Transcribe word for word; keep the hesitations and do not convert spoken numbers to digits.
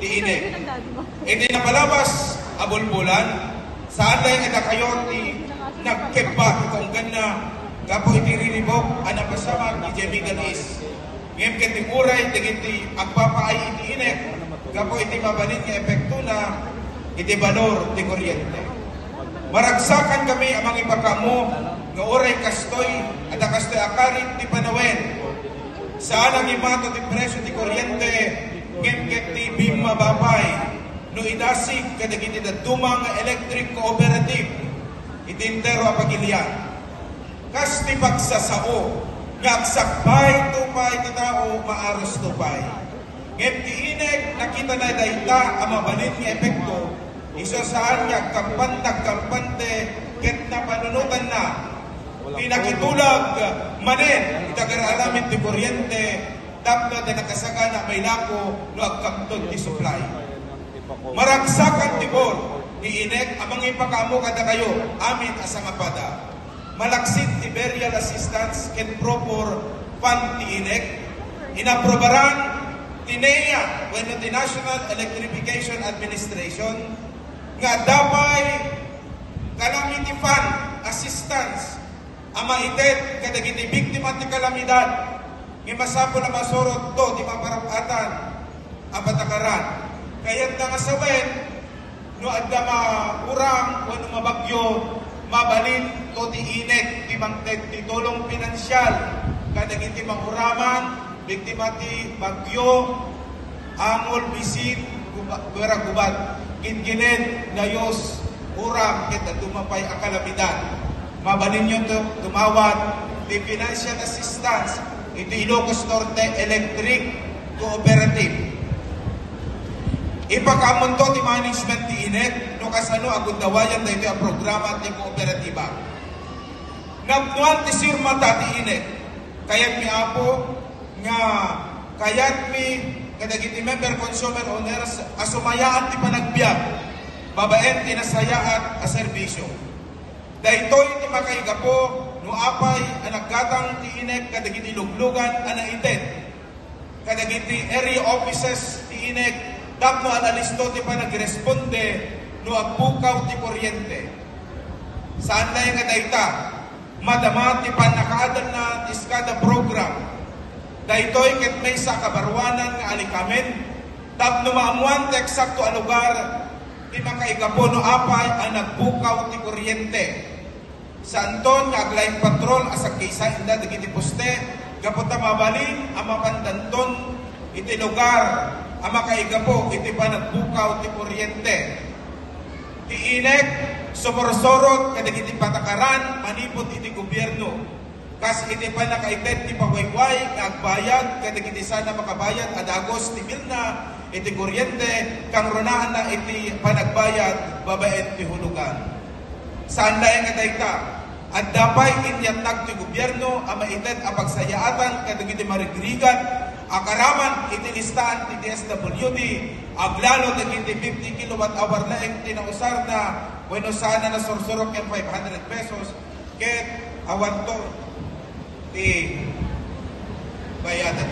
Ti INEC. Iti napalabas a bulbulan, saan laeng a dakayo ti nagkebba ti kaungganna gapu iti riribuk a napasamak idiay Middle East. Ngem ket ti uray dagiti agpapaay iti INEC gapu iti mabalin nga epektona iti balor ti kuryente. Maragsakan kami a mangipakaammo nga uray kastoy, adda kastoy a karit ti panawen. Saan a ngimato ti presio ti kuryente, ngem ket ti bimmaba pay no idasig kadagiti dadduma nga electric cooperative iti entero a pagilian. Kas ti pagsasao nga agsakbay to pay ti tao, maarusto pay. Ngem ti INEC, nakitana dayta a mabalin nga epekto, isu saan nga agkampan, nagkampante ket napanunotanna. Pinakitulag manen iti agar-aramid ti kuryente tapno adda nakasagana a mailako no agkamton ti supply. Maragsakan ti board ti INEC a mangipakaammo kadakayo amin a sangapada. Malaksid ti burial assistance ken PROPOR fund ti INEC, inaprubaran ti NEA wenno ti National Electrification Administration nga adda pay calamity fund assistance a maited kadagiti biktima ti kalamidad nga masapul a masurotto ti maparapatan a patakaran. Kayatna nga sawen, no adda mauram wenno mabagyo, mabalin to ti INEC ti mangted ti tulong pinansial kadagiti mauraman, biktima ti bagyo, angol, bisin, guba-, gubat, ginggined, layus, uram, ket dadduma pay a kalamidad. Mabalinyo to tumawag ti financial assistance iti Ilocos Norte Electric Cooperative. Ipakaammonto ti management ti INEC no kasano a gundawayna daytoy a programa ti kooperatiba. Napnoan ti sirmata ti INEC. Kayatmi, Apo, nga kayatmi kadagiti member consumer owners a sumayaat ti panagbiag babaen ti nasayaat a serbisyo. Daytoy ti makaigapu no apay a naggatang ti INEC kadagiti luglugan a naited kadagiti area offices ti INEC tapno analisto ti panagresponde no agbukaw ti kuryente. Saan laeng a dayta, madama ti pannakaadalna ti SCADA program. Daytoy ket maysa a kabaruanan nga alikamen tapno maammoan ti eksakto a lugar ti makaigapu no apay a nagbukaw ti kuryente. Saanton nga agline patrol a sagkaysaenda dagiti poste gapu ta mabalin a mapandanton iti lugar a makaigapu iti panagbukaw ti kuryente. Ti INEC sumursurot kadagiti patakaran manipud iti gobierno, kas iti pannakaited ti pawayway nga agbayad kadagiti saan a makabayad a dagus ti bilna iti kuryente, kangrunaanna iti panagbayad babaen ti hulugan. Saan laeng a dayta, adda pay inyatag ti gobierno a maited a pagsayaatan kadagiti marigrigat a karaman iti listaan ti D S W D, aglalo dagiti fifty kilowatt hour laeng ti nausarna wenno saan a nasursurok ken five hundred pesos, ket awanto ti bayadan.